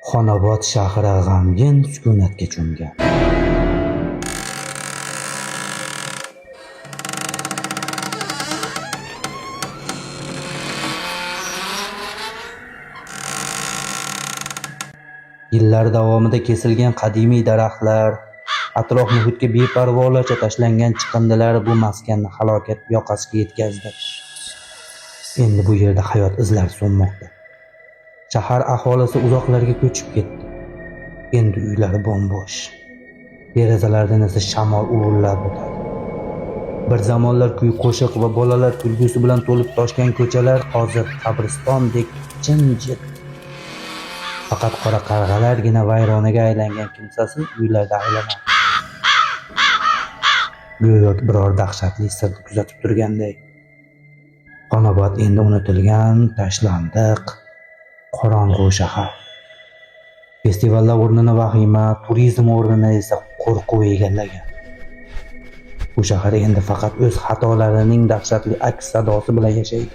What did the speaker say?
Xonobod shahri g'amgin sukunatga cho'mgan. Yillar davomida kesilgan qadimiy daraxtlar, atrof muhitga beparvolarcha tashlangan chiqindilar bu maskanni halokat yoqasiga yetkazdi. Endi bu yerda hayot izlari so'nmoqda. Shahar aholisi uzoqlarga ko'chib ketdi. Endi uylar bo'm-bo'sh. Derazalardan esa shamol uvillab o'tadi. Bir zamonlar kuy-qo'shiq va bolalar kulgusi bilan to'lib toshgan ko'chalar hozir qabristondek jimjit. Faqat qora qarg'alargina vayronaga aylangan kimsasiz uylarda aylanadi. Go'yo biror dahshatli sirni kuzatib turganday. Xonobod endi unutilgan, tashlandiq, qorong'u shahar. Festivallar o'rnini vahima, turizm o'rnini esa qo'rquv egallagan. Bu shahar endi faqat o'z xatolarining dahshatli aks sadosi bilan yashaydi.